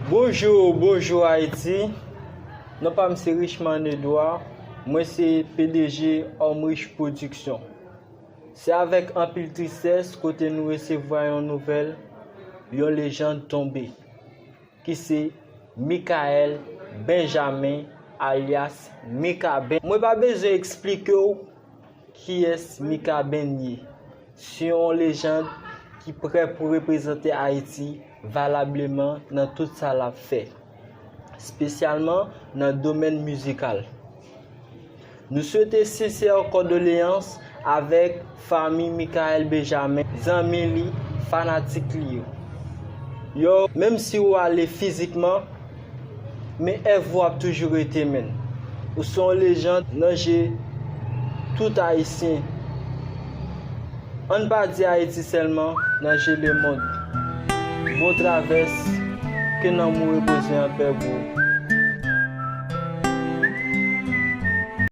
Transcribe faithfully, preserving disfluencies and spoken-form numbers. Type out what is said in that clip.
Bonjou, bonjou Ayiti. Non pa m se Richman Edouard. Mwen se P D G Homme Riche Production. Se avèk anpil tristès kote nou resevwa yon nouvèl, yon lejand tonbe, ki se Michael Benjamin, alyas Mikaben. Mwen pa bezwen eksplike w kiyès Mikaben ye. Se yon lejand ki prè pou reprezante Ayiti valableman nan tout sa l ap fè, espesyalman nan domèn mizikal. Nou swete sensè kondoleyans avèk fanmi Michael Benjamin, zanmi li, fanatik li yo. Yo, menm si ou ale fizikman, men èv ou ap toujou rete, menn. Ou se yon lejand nan je tout Ayisyen. Ann pa di Ayiti sèlman, nan je lemonn. Bon travès, ke nanm ou repoze an pè, bro.